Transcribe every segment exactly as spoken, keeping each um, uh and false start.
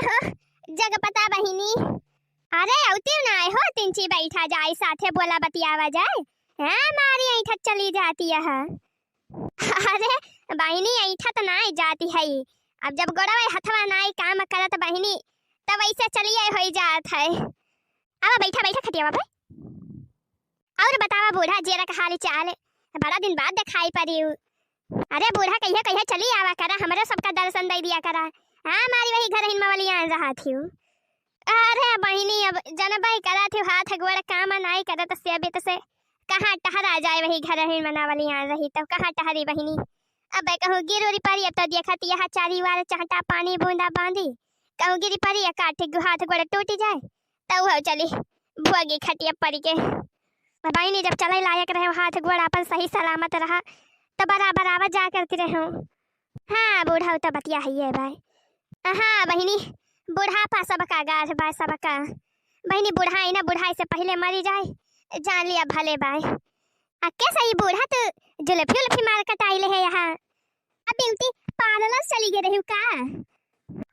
हो, जग पता बहिनी। अरे, अउती नाय हो, तिनची बैठा जाए, साथे बोला बतियावा जाए। हाँ, मारी ऐठत चली जाती है। अरे, बहिनी ऐठत नाय जाती है। अब जब गोड़वा हथवा नाय काम करत बहिनी, तब ऐसे चलिए होई जात है। अब बैठा, बैठा खटियावा पे। और बतावा बूढ़ा, जेरा का हाल चाल? बड़ा दिन बाद देखाई पड़ी। अरे बूढ़ा, कहिया, कहिया चली आवा करा, हमरे सबका दर्शन दे दिया करा। हाँ, मारी वही घर हिन मवलियान रहा थी। अरे बहिनी, अब जनबे करा थी, हाथ गोड़ काम नाई करत से अभी तो से कहाँ टहरा जाए, वही घर हिन मनावलियान रही, तब कहाँ टहरी बहिनी? अब कहूँ गिर उरी परी, अब तो देखत यहाँ चारी वार चहटा पानी बूंदा बांधी, कहूँ गिरी परी, एक आठ गो हाथ गोड़ टूटी जाए, तब हो चली भोगी खटिया पड़ी के। बहिनी, जब चले लायक रहे, हाथ गोड़ अपन सही सलामत रहा, तो बराबर आवा जा करती रहे। हाँ, बूढ़ा तो बतिया है ये भाई। हाँ बहिनी, बुढ़ापा सबका गाढ़ बा, सबका। बहिनी, बुढ़ाई ना, बुढ़ाई से पहले मरी जाए, जान लिया भले बाय। आ के सही बूढ़ा, तू जुल्फी उल्फी मार कटाई ले है यहाँ। अब ब्यूटी पार्लर चली गई रही का?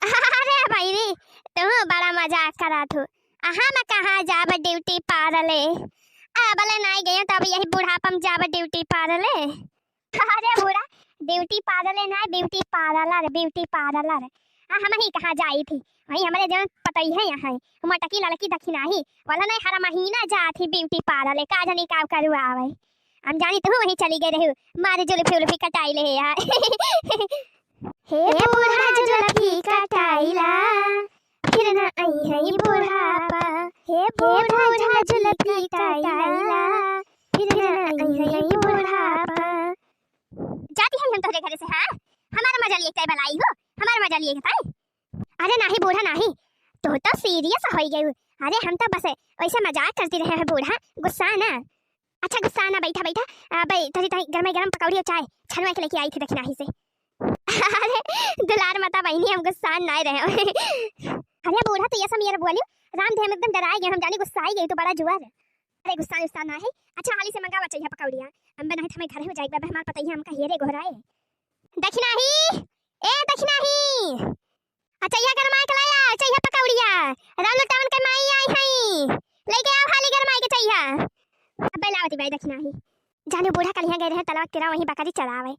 अरे बहिनी, तू बड़ा मजाक करा थू। अहाँ मैं कहाँ जाब ड्यूटी पार्लर? आ, भले नाई गए, तब यही बुढ़ापा में जाब ड्यूटी पार्लर। अरे बूढ़ा, ड्यूटी पार्लर ना, ब्यूटी पार्लर, ब्यूटी पार्लर। आ, हम ही कहाँ जाई थी? वही हमारे जन पतई है यहाँ, मटकी लड़की दखिनाही वाला नहीं, हर महीना जात ही ब्यूटी पार्लर, का जानी का करू आवे। हम जानी तू वहीं चली गई रही, मारे जुल्फी उल्फी कटाई ले यार। हे बूढ़ा जुल्फी कटाइला, फिर ना आई है बुढ़ापा। हे बूढ़ा जुल्फी कटाइला, फिर ना आई है बुढ़ापा। जाती है हम तोहरे घरे से, हाँ? हमारा मजा लिए ताई भलाई हो, हमारा मजा लिए ताई। अरे नाही बूढ़ा नाही, तू तो सीरियस हो गई। अरे हम तो बस वैसे मजाक करती रहे हैं बूढ़ा, गुस्सा ना। अच्छा गुस्सा ना, बैठा बैठा, आ, बै, तोरी ताई गरमाई गरम पकौड़ी और चाय छनवा के लेके आई थी दखिनाही से। अरे दुलार माता बहिनी, हम गुस्सा ना रहे। अरे बूढ़ा तो ये सब यार बोलियो, राम धे हम एकदम डराए गए, हम जानी गुस्सा आई गई तो बड़ा जुआर। अरे गुस्सा गुस्सा ना है। अच्छा हाली से मंगावा चाहिए पकौड़िया, हम बनाए हमें घर हो जाएगा, हमार पता ही हमका हेरे गोहराए। दखिनाही, ए दखिनाही, अच्छा, यह गरमाए के लाया, अच्छा, यह पकौड़िया, राम लुटावन के माई आई हई, लेके आओ हाली गरमाए के चाहिए। अबे लावती बाई दखिनाही। जाने बूढ़ा कलिया गए रहे तलवा तेरा वहीं बकरी चरावे,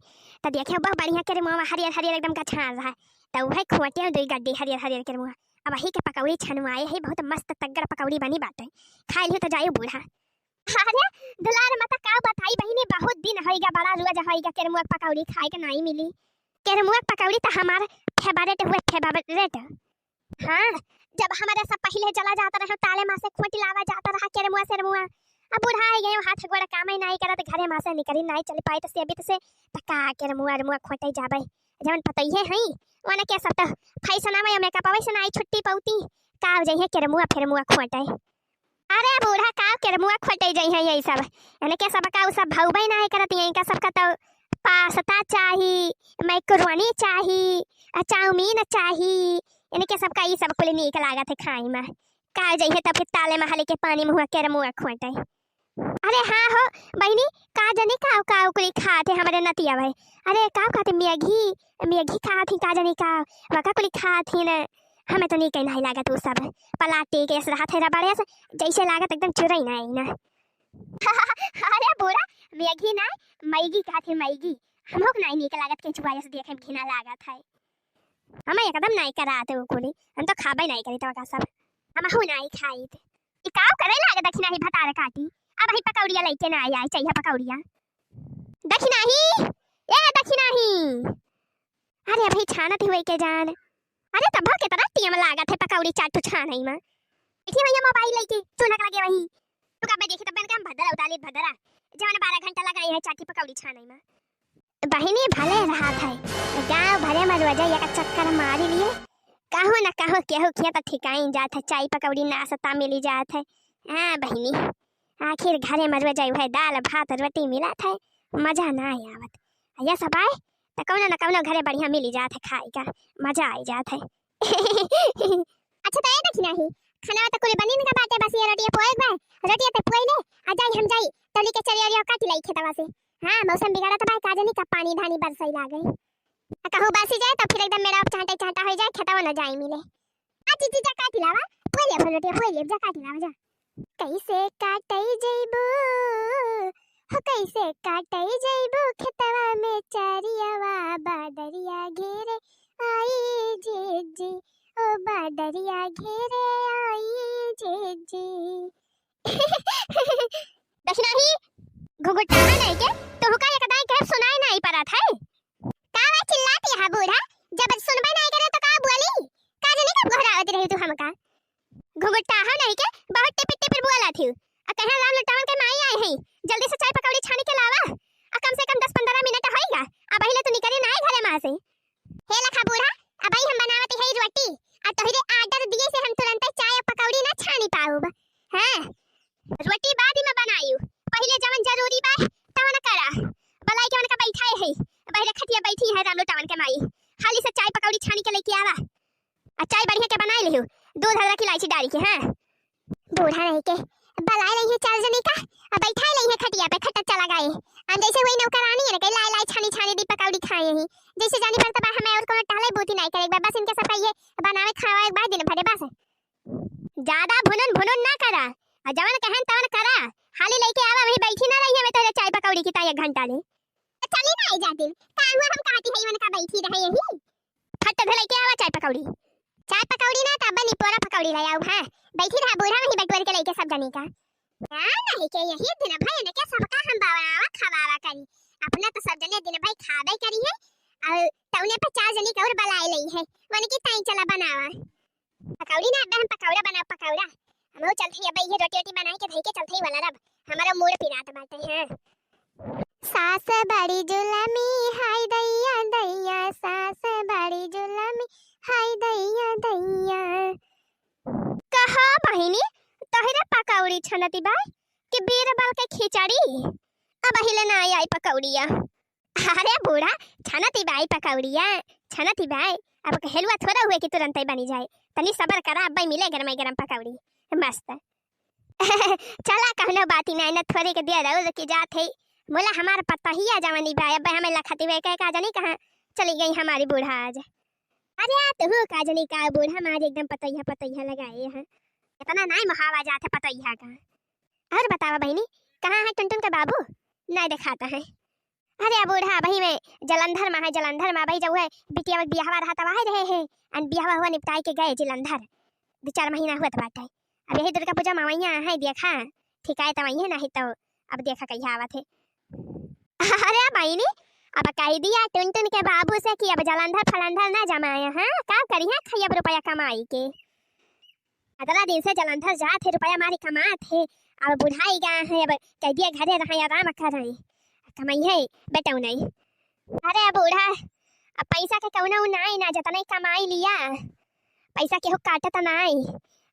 तो देखे बहुत बढ़िया केरमुआ हरियर हरियर एकदम गछान रहा, तो वही खोटे दुई गड्डी हरियर हरियर केरमुआ। अब वही के पकौड़ी छनवाए है, बहुत मस्त तग्गड़ पकौड़ी बनी बाटे, खाए लियो तो जाइयो बूढ़ा। अरे दुलार माता का बताई बहिनी, बहुत दिन होइगा, बड़ा रोज होइगा केरमुआ पकौड़ी खाए के नहीं मिली। केरमुआ पकौड़ी तो हमार फेवरेट हुए, फेवरेट। हाँ, जब हमारे सब पहले चला जाता रहे ताले माँ से खोटी लावा जाता रहा केरमुआ सेरमुआ। अब बूढ़ा हो गए, हाथ गोड़ काम ही नहीं करत, घरे माँ से निकली नहीं चल पाए तो सेबित से, तो का केरमुआ एरमुआ खोटे जाबे? जवन पतइहे हई, वने के सब तो फैशन आवे, मेकअप आवे से नहीं छुट्टी पौती, का हो जाइए केरमुआ फेरमुआ खोटे। अरे बूढ़ा, का केरमुआ खोटे जइहैं यही सब? इनके सब का उ सब भउबे नाहीं करत, इनका सब का तो पास्ता चाही, मैक्रोनी चाही, आ चाउमीन चाही, इनके सब का ई सब कुल नीक लागत है खाई में। का जइहैं तब फिर ताले महले के पानी मुँह केरमुआ खोटे। अरे हाँ हो बहिनी, का जनी का का कुल खात है हमरे नतिया भाई। अरे का खात है, मैगी, मैगी खात ही का जनी का, वका कुल खात ही न। हमें तो नीक नहीं लागत उ सब। पलाटी के ऐसे रहत है रबड़े से, जैसे लागत एकदम चुरई ना आई ना। अरे बूढ़ा, मैगी ना, मैगी कहत है मैगी। हमहू के नहीं नीक लागत, केचुआ ऐसे देखे में घिना लागत है। हमें एकदम नहीं करात है उ कुली, हम तो खाबे नहीं करी तो का सब। हमहू नहीं खाइत। ई काव करे लागत दखिनाही भतार काटी। अब ही पकौड़िया लेके ना आई, आई चाहिए पकौड़िया। दखिनाही, ए दखिनाही। अरे अभी छानत हुए के जान। अरे तब के तरह टीम लागत है पकौड़ी चाटू छानई में। इठी भैया मोबाइल लेके चुनक लगे वही। तू कब देखी तब के हम भदरा उताली भदरा। जवन बारह घंटा लगाई है चाटी पकौड़ी छानई में। बहिनी भले रहत है, गाँव भरे में रोजा एक चक्कर मारी लिए। कहूँ न कहूँ केहू के तो ठिकाइन जात है, चाय पकौड़ी नाश्ता मिली जात है। हाँ बहिनी, आखिर घरे में रोजा उहे दाल भात रोटी मिलत है, मजा ना आवत। आ यह सब आए तो कौनो न कौनो घरे बढ़िया मिली जात है, खाए का मजा आई जात है। अच्छा तो ए दखिनाही, खाना तो कुल बनिन का बाटे, बस ये रोटिया पोए बा, रोटिया ते पोए ले, आ जाई हम जाई, तौली के चरिया उरिया काटी लाई खेतवा से। हाँ, मौसम बिगड़त बा, का जानी कब पानी धानी बरसई लागे। आ कहूँ बरसी जाए तो फिर एकदम मेरा चाहटे चाहटा हो जाए, खेतवा न जाए मिले। चिच्ची जा काटी लावा, पोइ ले अपन रोटिया, पोइ ले, जा काटी लावा, जा। कैसे काटै जइबू, हो कैसे काटै जइबू खेतवा में चरियवा, बादरिया घेरे आई जिज्जी, ओ बादरिया घेरे आई जिज्जी। दखिनाही, घुघुटाहा नाहीं के, तुहका एक दाईं कहे सुनाई नाहीं परत है। का बा चिल्लात हया बूढ़ा, जब सुनबै नाहीं करे तो का बोली? का जनी का गोहरावत रही तू हमका? घुघुटाहा नाहीं के, बहुत टिपिर टिपिर बोलत हया। आ कहे राम लुटावन के माई आई है, जल्दी से चाय पकौड़ी छानी के लावा। आ कम से कम दस पन्द्रह मिनट होइगा, अबहीं ले तू निकरे नाहीं घरे मा से। हे लखा बूढ़ा, अबहीं हम बनावत हई रोटी, आ तोहरे order दिए से हम तुरंतै चाय अउर पकौड़ी ना छानी पाउब। हाँ, रोटी बाद में बनायू, पहिले जवन जरूरी बा, तवन करा। बलाई के उनका बैठाए है, बहरे खटिया बैठी है राम लुटावन के माई, हाली से चाय पकौड़ी छानी के लइके आवा। आ चाय बढ़िया के बनाए लिहू, दूध, अदरक, इलायची डारी के, हाँ। बूढ़ा नाहीं के, बलाए लइहे चार जनी का, आ बैठाए लइहे खटिया पे, खट्टा चला गए। हम जैसे वही नौकरानी है ना, कहीं लाए लाए छानी छानी दी, पकौड़ी खाए ही। जैसे जानी पर तब हमें अउर कोनो टहले बूती नाहीं करे, एक बार बस इनके सब कहिए, बनावे खावा एक बार दिन भरे बस। ज्यादा भुनुन भुनुन ना करा, आ जवन कहन तवन करा, हाली लइके आवा, वही बैठी ना रही हमें तोहरे चाय पकौड़ी की ताई एक घंटा ले। चली ना आई जातिन, का हुआ हम कहती है इवन का बैठी रहे यही। फट से लइके आवा चाय पकौड़ी। चाय पकौड़ी ना, तब निपोरा पकौड़ी ले आऊ, हाँ। बैठी रहा बूढ़ा वहीं बटोर के लइके सब जनी का। ना, नाहीं के यही दिन भर इनके सबका हम बनावा खवावा करी। अपना तो सब जने दिन भर खाबे करी है, अउर तौने पे चार जनी के अउर बलाए लई है। वन की ताई चला बनावा। पकौड़ी ना, अबे हम पकौड़ा बनाओ, पकौड़ा। हम चलत हई, अबे ये रोटी वोटी बनाए के धई के चलत हई वाला रब। हमारा मूड पिरात बाटे, हाँ। सास बड़ी जुलमी, हाय दैया दैया, सास बड़ी जुलमी, हाय दैया दैया। कहा बहिनी, तोहरे पकौड़ी छनती बा कि बीरबल के खिचड़ी? अबहीं ले ना आई पकौड़िया। अरे बूढ़ा, छनती बाई पकौड़िया, छनती बाई। अब हेलुआ थोड़ा हुए कि तुरंतै बनी जाए। तनी सबर करा, अब्बै मिले गरमै गरम पकौड़ी। मस्त। चला, कौनो बात नाहीं, न थोड़े के दिया रहू कि जात है। मोला हमार पतोहिया जवनी बाई, अब्बै हमें लखती हुए कहे का जनी कहाँ चली गई हमारी बूढ़ा आज। अरे आ तू का जनी का बूढ़ा मार एकदम पतोहिया पतोहिया लगाए हैं। इतना नाहीं मोहावा जात है पतोहिया का। अउर बतावा बहिनी, कहाँ है टुनटुन के बाबू? नाहीं देखात है। अरे, आ बूढ़ा अबहीं में जलंधर मा है, जलंधर मा अबहीं जब है बिटिया के बियाहवा रहा तब आए रहे हैं, अन बियाहवा हुआ निपटाए के गए जलंधर, दो चार महीना हुआ तो बाटे। अब यही दुर्गा पूजा मा वहीं है, देखा, ठिकाए तो वहीं है, नाहीं तो अब देखा कहिया आवत है। अरे बहिनी, अब कहि दिया टुनटुन के बाबू से कि अब जलंधर फलंधर ना जमाए, हाँ, का करिहैं, खइया रुपया कमाई के। अतरा दिन से जलंधर जात है, रुपया मारी कमात है, अब बुढ़ाई गया है, अब कहि दिया घरे रहैं, आराम करैं, कमइहैं बेटौनई। अरे बूढ़ा, अब पैसा के कौनो नाई ना, जतनै कमाई लिया, पैसा केहू काटत नाई,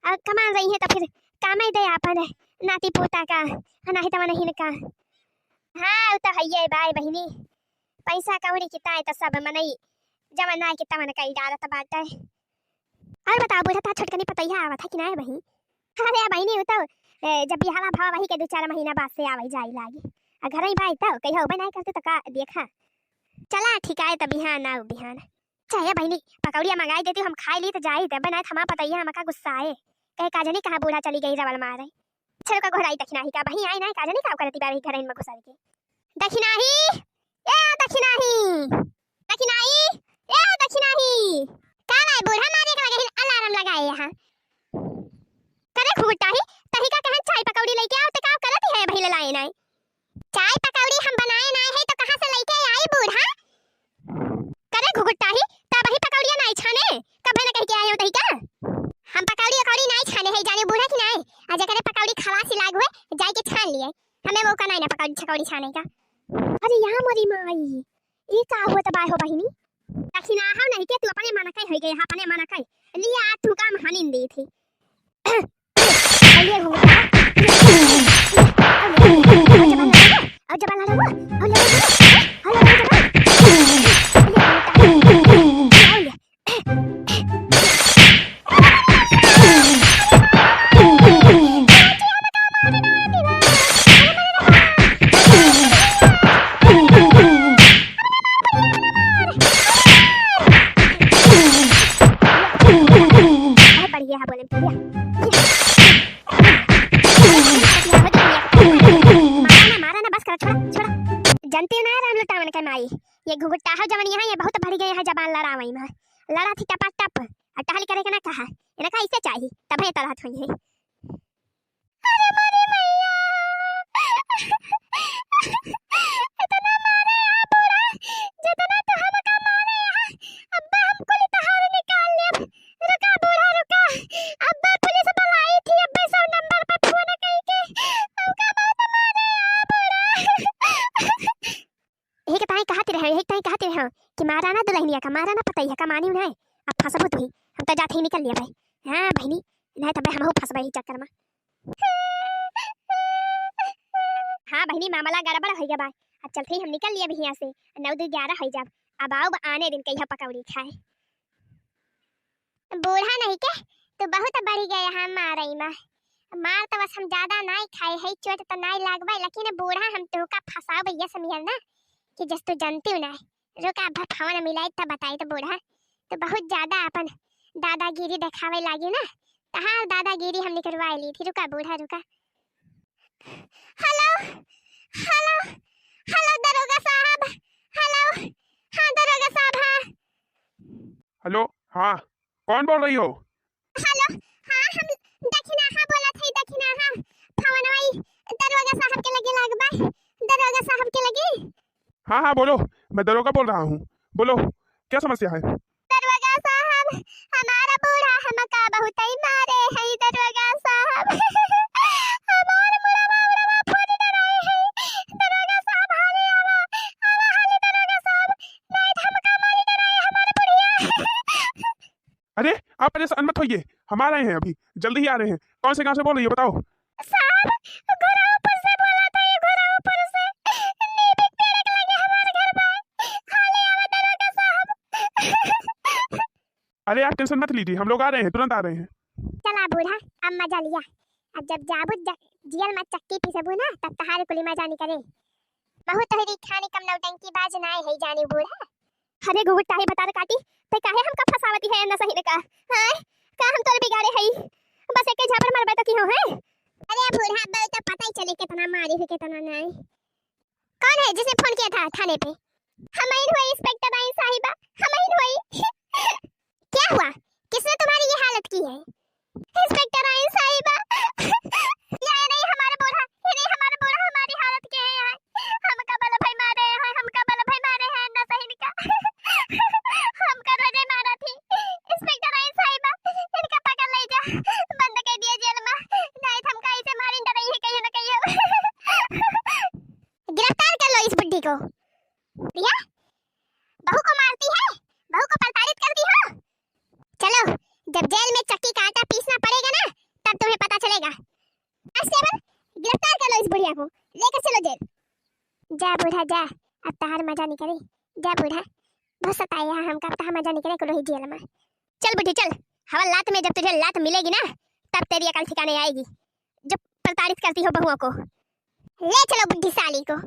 अब कमा रही है तो फिर कामै दे आपन नाती पोता का, नाहीं तो मनहिन का। हाँ, उ तो हइये बाय बहिनी, पैसा कौड़ी की ताई तो सब मनई जवन नाई के तवन कई डारत बाटे। अउर बताओ बूढ़ा, तोहार छोटकनी पतोहिया आवत है कि नाहीं बहिनी? अरे बहिनी, उ तो, ए, जब बियाहवा भवा वही के दो चार महीना बाद से आवै जाई लागी। आ घरई बाई तो कहिया होबे नाहीं करते तो का देखा। चला ठीक आए तब बिहान आऊ बिहान। चाहे बहिनी पकौड़िया मंगाई देती, हम खाई ली तो जाई, तब नाहीं तो हमार पतोहिया हमका गुस्साए, कहे का जनी कहाँ बूढ़ा चली गई रवल मारे। चलो का घोड़ाई तक नाहीं का बहिनी आई नाहीं, का जनी का करती बारी घरइन मा घुसर के। दखिनाही, ए दखिनाही, दखिनाही, ए दखिनाही। का भाई बूढ़ा मारे के लगे हिन अलार्म लगाए यहाँ। करे घुघुटाही, तही का कहन चाय पकौड़ी लइके आओ, ते का करती है अबहीं ले लाए नाहीं? चाय पकौड़ी हम बनाए नाहीं है तो कहाँ से लइके आई बूढ़ा? करे घुघुटाही, तब अबहीं पकौड़िया नाहीं छाने, कब है ना कह के आए हो तही का? हम पकौड़ी अकौड़ी नाहीं छाने है, जाने बूढ़ा कि नाहीं? आ जकरे पकौड़ी खलासी लाग हुए, जाए के छान लिए। हमें मौका नाहीं ना पकौड़ी छकौड़ी छाने का। अरे यहाँ मोरी माई, ई का होत बाय हो बहिनी? दखिनाहा नाहीं के तू अपने मन के होई गए, अपने मन के। लिया तू काम हनिन दी थी। अउर ये घूंघट। अउर जबान लड़ाओ, अउर जबान लड़ाओ, अउर लड़ाओ, अउर लड़ाओ जबान। अउर ये घूंघट। अउर ये बहुत बढ़िया। हाँ, बोले, भैया। मारा ना, मारा ना, बस करा, छोड़ा, छोड़ा। जनती ना राम लुटावन के माई, ये घुघुटाहो जवनिया है, ये बहुत बढ़ गए हैं जबान लड़ावई में। लड़ा थी टपा टप, और टहल करे के ना कहा, इन्हें का ऐसे चाहिए, तबे तलहत हुई है। अरे मोरी मैया, इतना मारे आ बूढ़ा, जितना तो हमका मारे आ, अब्बा हम कुल तहार निकाल लेब। रुका बूढ़ा रुका, अब्बा पुलिस बुलाई थी, अब्बा सौ नंबर पे फोन कई के, हमका बहुत मारे आ बूढ़ा। यही के ताई कहत रहे, यही के ताई कहत रहे कि मारा ना दुल्हनिया का, मारा ना पतैया का, मानी नहीं। अब फंसबो तू ही, हम तो जाते ही निकल लिया भाई। हाँ बहिनी, नहीं तबे हमहू फंसबे ही चक्कर में। हाँ बहिनी, मामला गड़बड़ हो गया बा। अब चलते ही हम निकल लिया अभी यहाँ से, नौ दो ग्यारह हो जाब। अब आओ आने दिन कहिया पकौड़ी खाए। बूढ़ा नहीं के, तू बहुत बढ़ गया यहाँ मारई में। मार तो बस हम ज्यादा नाई खाए है, चोट तो नाई लागबे, लेकिन बूढ़ा हम तोहका फंसाओ भैया समियर ना, कि जस तू जानती हूँ ना। रुका, अब फोन मिलाई तब बताई तो बूढ़ा, तू बहुत ज्यादा अपन दादागिरी दिखावे लागी ना, तहार दादागिरी हम निकलवा ली थी। रुका बूढ़ा, रुका। हेलो, हेलो, हेलो दरोगा साहब, हेलो। हाँ दरोगा साहब, हाँ। हेलो, हाँ, कौन बोल रही हो? हेलो, हाँ, हम दखिनाहा बोलत हई, दखिनाहा। फोनवा ई दरोगा साहब के लगे लागबा, दरोगा साहब के लगे। हाँ, हाँ, बोलो, मैं दरोगा बोल रहा हूँ, बोलो, क्या समस्या है? दरोगा साहब, हमारा बूढ़ा हमका बहुत ही मारे है, दरोगा साहब। हमार मुड़वा, मुड़वा फूट डराए है, दरोगा साहब, हाली आवा, आवा हाली दरोगा साहब, नहीं तो हमका मारी डराए हमार बुढ़िया। अरे, आप परेशान मत होइए, हम आ रहे हैं अभी, जल्दी ही आ रहे हैं। कौन से गांव से बोल रही हो, बताओ। साहब, घोरापुर से बोला था, ये घोरापुर से। नीम के पेड़ के लगे हमारे घर में। हाली आवा दरोगा साहब। अरे, आप tension मत लीजिए, हम लोग आ रहे हैं, तुरंत आ रहे हैं। चला बूढ़ा, अब मजा लिया। अब जब जाबू ज-, जेल में चक्की पीसबू ना, तब तहारे कुली मजा निकले। बहुत तोहरी खानी कम नौटंकी बाज नाय है जानी बूढ़ा। अरे घुघुटाही बतार काटी, ते काहे हमका फंसावती है नसही में का? हाँ? का हम तोर बिगाड़े हई? बस एके झापड़ मारबे तो की हो है? अरे बूढ़ा, अब तो पता ही चले कितना मारी है, कितना नाय। कौन है जिसने फोन किया था थाने पे? हमइन होई इंस्पेक्टर आइन साहिबा, हमइन होई। क्या हुआ? किसने तुम्हारी ये हालत की है? इंस्पेक्टर आइन साहिबा, ये नहीं हमारा बूढ़ा, ये नहीं हमारा बूढ़ा, हमारी हालत के है यहाँ। हमका बल भाई मारे हैं, हमका बल भाई मारे हैं, नसहिन का। हमका रोजे मारा थी। इंस्पेक्टर आइन साहिबा, इनका पकड़ ले जा, बंद कर दिया जेल में, नहीं तो हमका ऐसे मारिन डरई है कहियो ना कहियो। गिरफ्तार कर लो इस बुड्ढी को। भैया, बहू को मारती है, बहू को प्रताड़ित करती हो। चलो, जब जेल में चक्की का आटा पीसना पड़ेगा ना, तब तुम्हें पता चलेगा। कांस्टेबल, गिरफ्तार कर लो इस बुढ़िया को, लेकर चलो जेल। जा बूढ़ा जा, अब तहार मजा निकले। जा बूढ़ा, बहुत सताए है हमका, अब तहार मजा निकले कुल ही जेल में। चल बुढ़ी चल, हवा लात में जब तुझे लात मिलेगी ना, तब तेरी अकल ठिकाने आएगी, जो प्रताड़ित करती हो बहुओं को। ले चलो बुढ़ी साली को।